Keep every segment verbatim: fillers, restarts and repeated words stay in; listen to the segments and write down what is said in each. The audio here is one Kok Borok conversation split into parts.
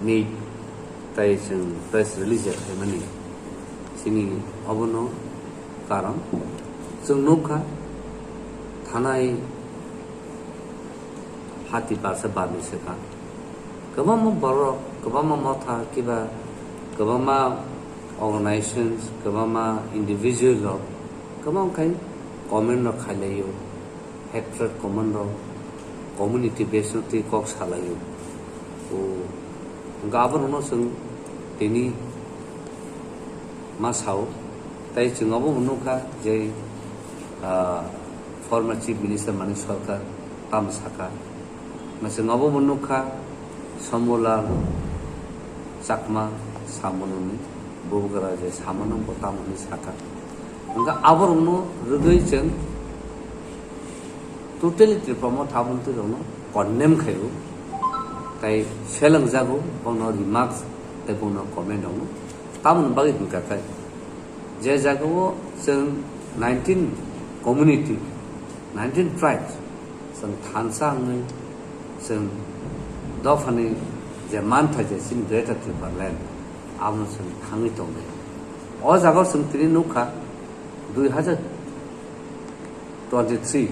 Ni tai chwng press release ya khaimani chini obono karon chwng nukha thanai hati barsa barni swkang kwbangma borok, kwbangma motha kiba kwbangma organizations, kwbangma individual rok kwbang khai comment rok khailaio. Hatred comment rok community base no twi kok salaio. O hwnkha aborokno chwng tini ma sao, tai chwng obo bo nukha je, ah, former chief minister Manik Sarkar tamo saka, na chwng obo bo nukha Sombulal Chakma samununi bubagra je samano bo tamo hinwi saka. Hwnkha aborokno rwgwi chwng totally Tripura Motha Mantri rokno condemn khaio, tai selengjago bono remarks tei bono comment rokno. Tamoni bagwi hwnkha khe je jagao chwng nineteen community, nineteen tribes, chwng thansa wngwi chwng dophani je mantha je chini Greater Tipraland abono chwng thangwi tongnai. O jagao chwng tini nukha dui hazar twenty three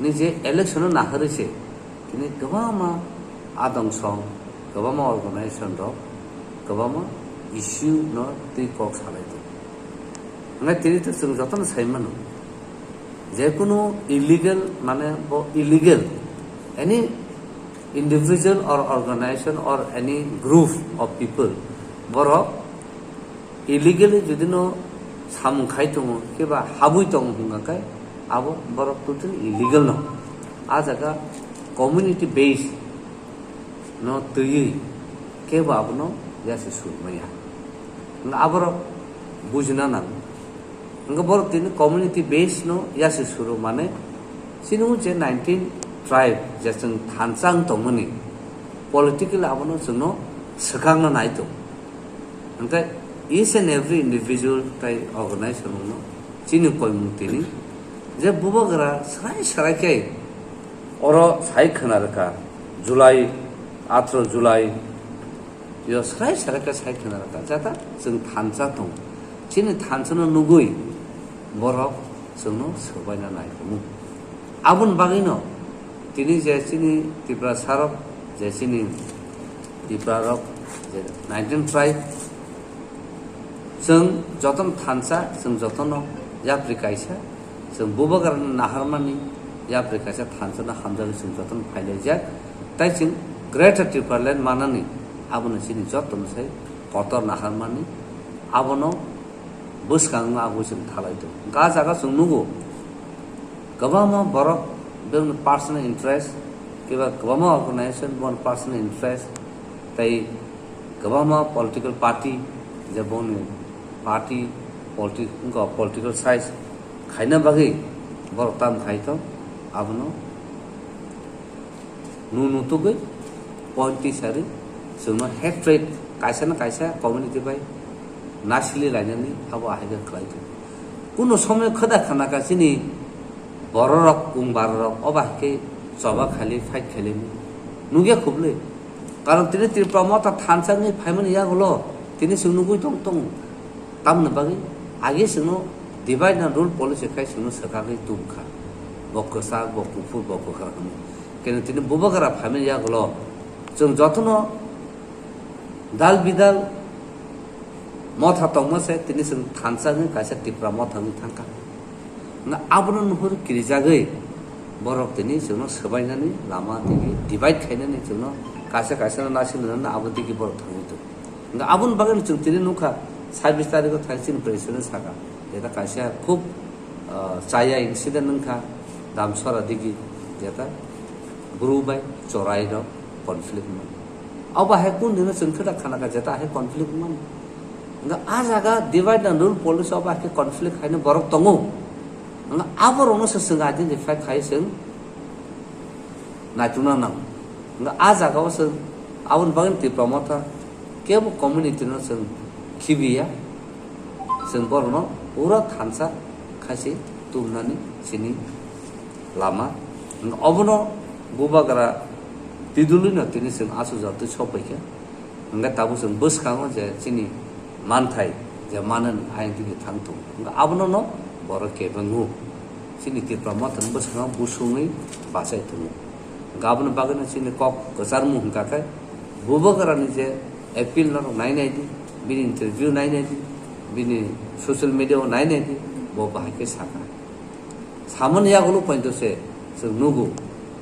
ni je election no naharwi se tini kwbangma adong song, kwbangma organization rok kwbangma issue no twi kok salai tong. Hwnkhai tini to chwng jotono sai mano, je kunu illegal mane bo illegal, any individual or organization or any group of people borok illegally jodi no samung khai tongo, keba habwi tongo hwnka khe abo borok totally illegal no. A jaga community base no twiwi kebo abono yasi sur maya. Hwnka aborok bujina nango. Hwnka borok tini community base no yasi suru mane chini je nineteen tribe je chwng thansa wng tongmani political abono chwngno swkangna nai tongo. Hwnkhe each and every individual tai organization no chini koimung tini je bubagra srai srai khe oro sai khwna rwkha July, athro July yo srai srai khe sai khwna rwkha jata chwng thansa tongo. Chini thansa no nugwi borok chwngno swbaina nai tongo. Aboni bagwino tini je chini Tiprasa rok, je chini Tipra rok, je nineteen tribe, chwng jotono thansa, chwng jotono yapri kaisa, chwng bubagrano naharmani yapri kaisa thansa no hamjagwi chwng jotono phailaijak. Tai chwng Greater Tipraland manani abono chini jotono sai kotor naharmani abono bwskango agwi chwng thalai tongo. Hwnkhe ah jaga chwng nugo, kwbangma borok bini personal interest, kiba kwbangma organization bini personal interest, tei kwbangma political party, je bini party, politi-, wngkha political size khaina bagwi borok tam khai tong, abono nu nutugwi point tisari chwngno hatred kaisa na kaisa community bai nasili lainani abo ahai khe khlai tongo. Kuno somoi khwda khana ka chini bororok, kung barorok obo hai khe choba khali, fight khali nukya khublwi. Karon tini Tripura Motha thansa wngwi phaimani yagulo tini chwng nugwi tong tongo. Tamoni bagwi age chwngno divide and rule policy khai chwngno swkagwi tubukha. Bo kwchak, bo kuphur, bo kwkhwrang hwnwi. Keno tini bubagra phaimani yagulo chwng jotono dal bidal motha tongma se tini chwng thansa wngwi kaisa Tipra Motha wngwi thangkha. Na abono nuhur kirijagwi borok tini chwngno swbainani lama tini divide khainani chwngno kaisa kaisa no nasinani abo digi borok thangwi tongo. Hwnkhe aboni bagwi chwng tini nukha sabbish tarikh o thang chini president saka jeta kaisa khub, ah, chaya incident wngkha Damsora digi jeta bru bai chorai rok conflict wngmani. Abo hai kun dino chwng khe da khana kha jeta hai conflict wngmani. Hwnkhe ah jaga divide and rule policy abo hai khe conflict haino borok tongo. Hwnkhe abo rokno se chwng identify khai chwng naitukna nango. Hwnkhe ah jaga o chwng aboni bagwi Tipra Motha kebo community no chwng khibiya, chwng borokno pura thansa khaisi tubunani chini lama. Hwnkhe obono bubagra tidulino tini chwng aswk jatwi sokphaikha. Hwnkhe tabuk chwng bwskango je chini manthai je manani ayang twi thang tongo. Hwnkhe abono no borok kebengo. Chini Tipra Motha ni bwskango busungwi bachai tongo. Hwnkhe aboni bagwino chini kok kwcharmung hwnkha khe Bubagrani je appeal norok nai nai di, bini interview nai nai di, bini social media o nai nai di, bo bahai khe sakha. Samani yagulo pointo se chwng nugo,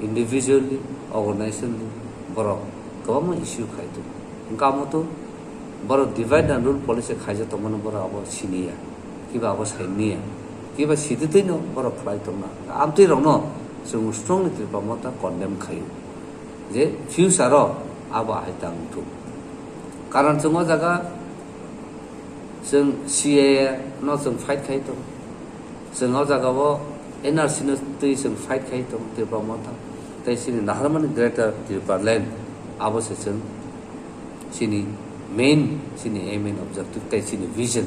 individually, organizationally borok kwbangma issue khai tongo. Hwnkhe amo to borok divide and rule policy khaijak tongmani borok abo siniya, kiba abo sainiya, kiba sititwino borok khlai tongna. Amtwi rokno chwng strongly Tipra Motha condemn khaio je future o abo hai ta wngthok. Karon chwng o jaga chwng C A A no chwng fight khai tongo. Chwng o jaga o N R C no twi chwng fight khai tongo Tipra Motha. Tei chini naharmani Greater Tipraland abo se chwng chini main, chini aim and objective tei chini vision.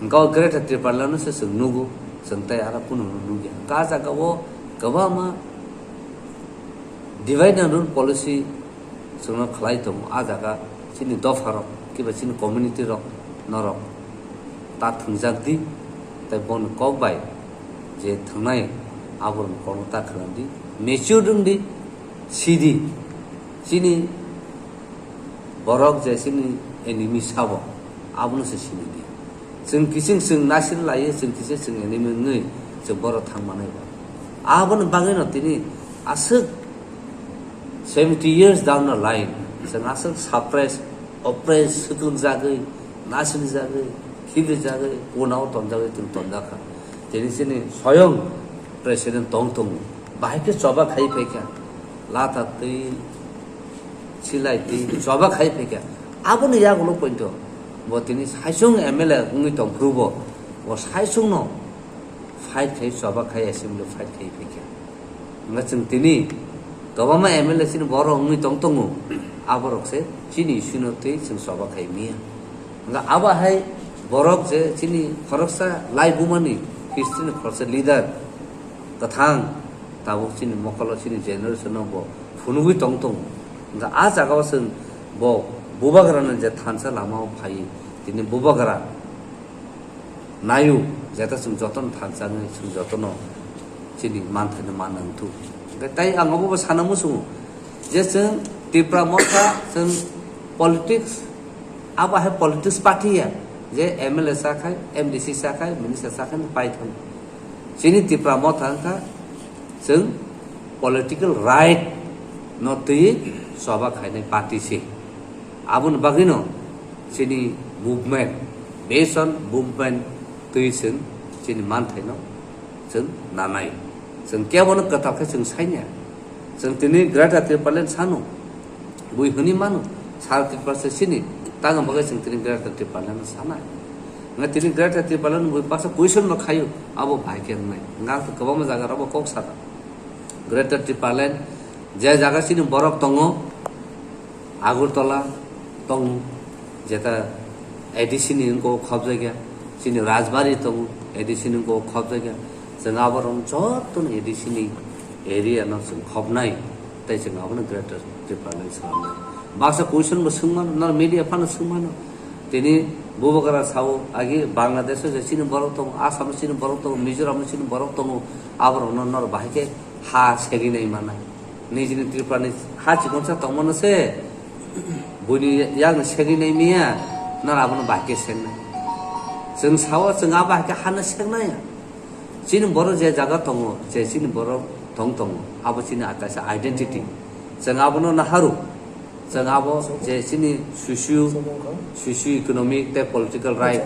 Hwnkhe o Greater Tipraland no se chwng nugo, chwng tei aro kunu no nugya. Hwnkhe a jaga o kwbangma divide and rule policy chwngno khlai tongo, a jaga chini dopharok kiba chini community rok norok ta thwngjak di, tei boni kok bai je thwngnai aborokni kokno ta khna di, mature wng di, si di, chini borok je chini enemy sabo abono se sini di. Chwng kising chwng nasir laiyo, chwng kising chwng enemy wngwi chwng borok thang manai ba. Aboni bagwino tini aswk seventy years down the line, chwng aswk suppress, oppress, swtwk jagwi, nasir jagwi, khibri jagwi, kunao tonjagwi chwng tonjakha. Tini chini soyong president tong tongo, bahai khe choba khai phaikha, lata twi silai twi choba khai phaikha. Aboni yagulo pointo bo tini saisung M L A wngwi tongphuru bo, bo saisungno fight khai, choba khai, assembly fight khai phaikha. Hwnkhe chwng tini kwbangma M L A chini borok wngwi tong tongo, aborok se chini issue no twi chwng choba khai miya. Hwnkhe abo hai borok je chini khoroksa laibumani history ni khoroksa leader kwthang tabuk chini mokolo chini generation no bo phunugwi tong tongo. Hwnkhe a jaga o chwng bo Bubagrano je thansa lama o phai tini Bubagra naio, jeta chwng jotono thansa wngwi chwng jotono chini manthaino manna wngthok. Hwnkhe tei ang obo bo sana muchungo je chwng Tipra Motha chwng politics, abo hai politics party ya je M L A chakhai, M D C chakhai, minister chakhai no paithang. Chini Tipra Motha wngkha chwng political right no twiwi choba khainai party se. Aboni bagwino chini movement, based on movement twi chwng chini manthaino chwng nanai. Chwng kebono kwtal khe chwng sainya. Chwng tini Greater Tipraland sano, bui hwnwi mano, sal Tripura se sini, tamo bagwi chwng tini Greater Tipraland no sanai. Nga tini Greater Tipraland bui baksa question no khayu, abo bai khe wngnai. Nga kwbangma jaga rok bo kok saka. Greater Tipraland je jaga chini borok tongo, Agartala tongo, jeta A D C ni wngkok khobjakya, chini Rajbari tongo, A D C ni wngkok khobjakya. Chwng aborok jotono A D C ni area no chwng khobnai, tei chwng abono Greater Tipraland swnamnai. Baksa question bo swngmano, nor media phano swngmano. Tini Bubagra sao, agi Bangladesh o je chini borok tongo, Assam o chini borok tongo, Mizoram o chini borok tongo, aborokno nor bahai khe ha segwi nai manai. Nijini Tripura ni ha chikonsa tongmano se, buini yakno segwi nai miya, nor abono bahai khe sengnai. Chwng sao, chwng abo hai khe hano sengnai. Chini borok je jaga tongo, je chini borok tong tongo, abo chini kaisa identity. Chwng abono naharu. Chwng abo je chini socio, socio economic tei political right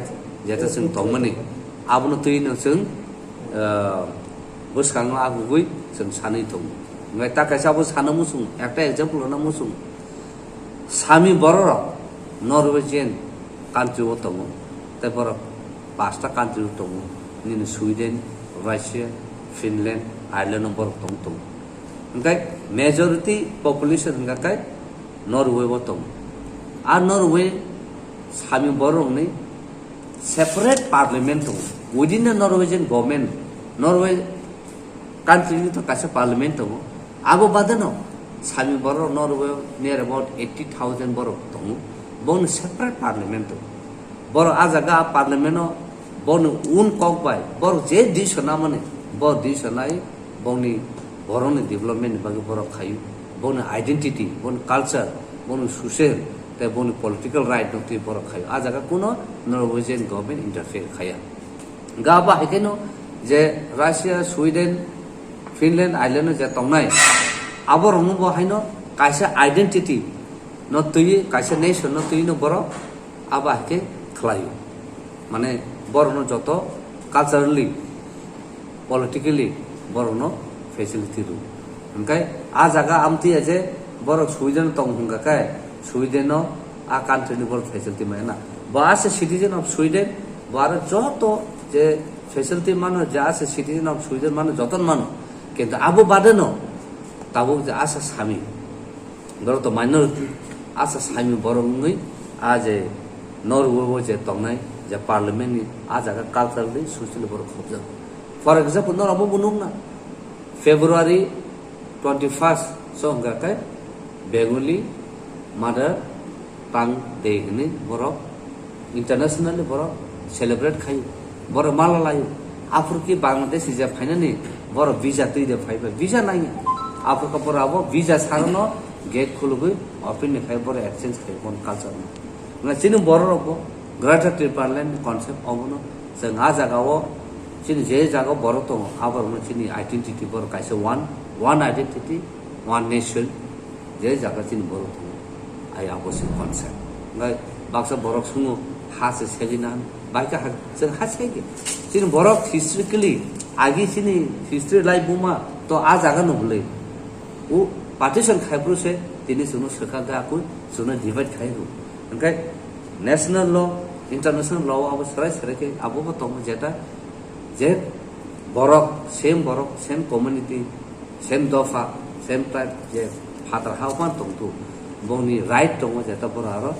jeta chwng tongmani, abono twino chwng, ah, bwskango agugwi chwng sanwi tongo. Hwnkhe ta kaisa abo sana muchung, ekta example rwna muchung. Sami bororok Norwegian country o tongo, tei borok pasta country o tongo, nini Sweden, Russia, Finland, Ireland o borok tong tongo. Hwnkhe majority population hwnkha khe Norway o tongo. A Norway sami bororokni separate parliament tongo. Within the Norwegian government, Norway country ni to kaisa parliament tongo. Abo badeno sami borok Norway o near about eighty thousand borok tongo. Boni separate parliament tongo. Borok a jaga a parliament o boni un kok bai borok je decision namani, bo decision nai boni borokni development ni bagwi borok khaio. Boni identity, boni culture, boni social tei boni political right no twi borok khaio. A jaga kuno Norwegian government interfere khaya. Ga ba hai khe no je Russia, Sweden, Finland, Ireland no je tongnai, abo rokno bo haino kaisa identity no twi, kaisa nation no twi no borok abo hai khe khlaio. Mane borok no joto culturally, politically borok no facility rw. Hingkai a jaga amtwi je borok Sweden tong hingka khe Sweden no a country ni borok facility maya na. Bo ase citizen of Sweden, bo aro joto je facility mano, je ase citizen of Sweden mano, joton mano. Kintu abo bade no tabuk je asa sami, borok to minority, asa sami borok wngwi a je Norway o je tongnai je parliament ni a jaga culturally, socially borok khobjak. For example, norok bo nukna February twenty first so hingka khe Bengali Mother Tongue Day hinwi borok internationally borok celebrate khaio, borok mala laio. Aphuru ki Bangladesh je phainani borok visa twi de phaiba, visa nangya. Aphuru ka borok abo visa sarno gate khulugwi open ni khai borok exchange khai bon culture no. Na chini borok rok bo Greater Tipraland concept obono chwng a jaga o chini je jaga o borok tongo, aborokno chini identity borok kaisa one, one identity, one nation, je jaga chini borok tongo, ai abo se concept. Ngai baksa borok sungo ha se segina, baika ha, chwng ha sege. Chini borok historically, agi chini history lai buma to a jaga no hwnwi. O partition khai phuru se tini chwngno swkang khe akui chwngno divide khai rw. Hingkhe national law, international law abo serai serai khe abo bo tongo jeta je borok, same borok, same community, same dopha, same tribe je phatar ha o phan tongthu, bongni right tongo jeta borok aro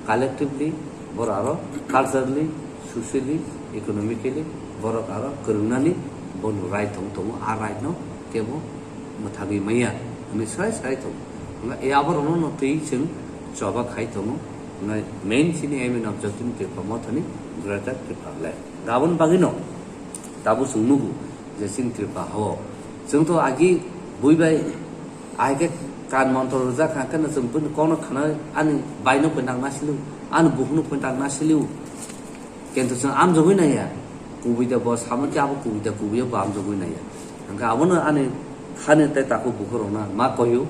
collectively borok aro culturally, socially, economically borok aro kwrwngnani boni right tong tongo, a right no kebo mwthagwi maya hwnwi sai sai tongo. Hwnba e aborokno no twi chwng choba khai tongo. Hwnba main chini aim and objective ni Tripura Mothani Greater Tripura Land. Gabon bagwino tabuk chwng nugo je chini Tripura hao chwng to agi bui bai ahai khe kan montor rwjak kha, khe no chwng bini kokno khna ani bai no poi nang nasiliu, ani bukhuk no poi nang nasiliu. Kintu chwng amjogwi naiya, kubui da bo samo khe abo kubui da kubui bo amjogwi naiya. Hwnkhe abono ani hani tei takhuk bukhuk rokno ma koiyo,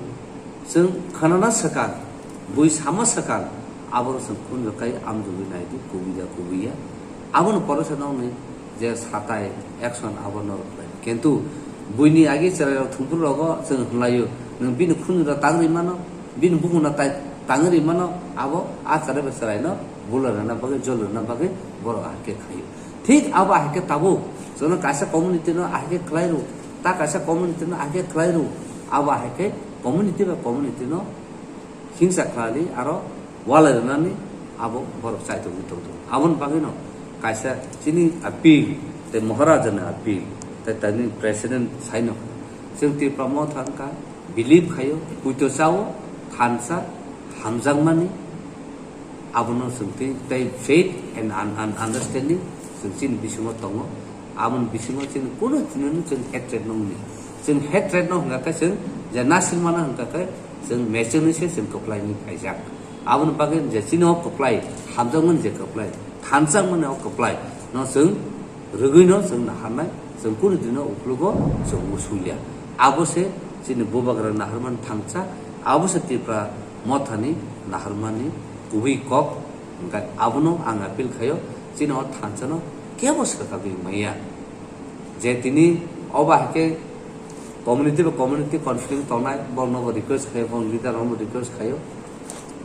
chwng khanana swkang, bui sama swkang, aboro chwng khunju kai amjogwi nai di, kubui da kubui ya. Abono poresa nokni je satai action abo norok khlai. Kintu buini agi chwrairok thumphuru rogo chwng hwnlaio, nwng bini khunju da tangri mano, bini bukhuk no tai tangwi ri mano, abo a chwrai bai chwraino bula rwna bagwi, jol rwna bagwi borok ahai khe khaio. Thik abo ahai khe tabuk chwngno kaisa community no ahai khe khlai rw, ta kaisa community no ahai khe khlai rw, abo ahai khe community bai community no hingsa khlali aro walai rwnani abo borok chaitokgwi tongthogo. Aboni bagwino kaisa chini appeal tei Maharaja ni appeal tei tini president saino chwng Tripura Motha wngkha. Believe khaio, puito chao, thansa, hamjakmani, abono chwng twi tei faith and un-, un-, understanding chwng chini bisingo tongo. Aboni bisingo chini kuno tini chwng hatred no wngni. Chwng hatred no hwnkha khe chwng je nasilmano hwnkha khe chwng mechangni se chwng kwplaini phaijak. Aboni bagwi je chini o kwplai, hamjakmani je kwplai, thanjakmani o kwplai no chwng rwgwino chwng naharnai, chwng kunu dino uklogo chwng musulia. Abo se chini bubagra naharmani thansa, abo se Tripura Mothani naharmani kubui kok. Hwnkhe abono ang appeal khaio, chini o thansano kebo swkagwi manya. Je tini obo hai khe community bai community conflict tongnai, borokno bo request khaio, borok leader rokno bo request khaio.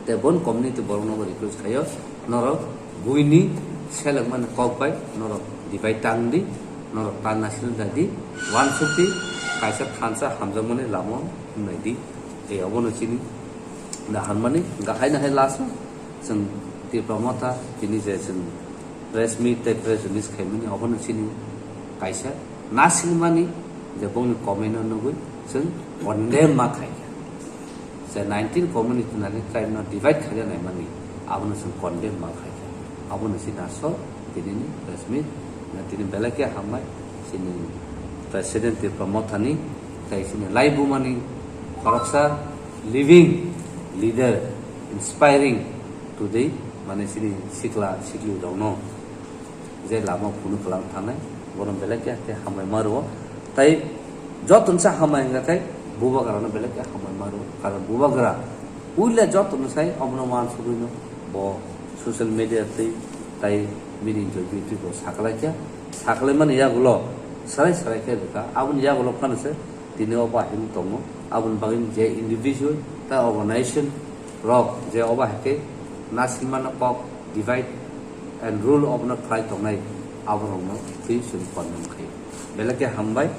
Tei bon community borokno bo request khaio, norok buini selengmani kok bai norok divide tang di, norok tanna silda di, wansukdi, kaisa thansa hamjakmani lama hwnwi di. Tei obono chini naharmani gahai nahai last o chwng Tripura Motha tini je chwng press meet tei press release khaimani obono chini kaisa nasilmani je bongni comment no nugwi chwng condemn ma khaikha. Je nineteen community nani tribe no divide khaina naimani, Abono chwng condemn ma khaikha. Abono chini asol tinini press meet, na tini belai khe hambai chini President Tipra Mothani, tei chini laibumani khoroksa living leader, inspiring today, mane chini sikla sikli rokno je lama phunuk kwlang thangnai, bono belai khe khe hambai ma rwo. Tai joto no sa hambai wngkha khe bubagra no belai khe hambai ma rwo. Karon bubagra puila joto no sai obono wansugwino bo social media twi tai bini interview twi bo saklaikha. Saklaimani yagulo sarai sarai khe rwkha. Aboni yagulo phano se tini o bahai wng tongo. Aboni bagwi je individual tai organization rok je obo hai khe nasimano kok divide and rule obono khlai tongnai, aborokno twi chwng condemn khaio. Belai khe hambai,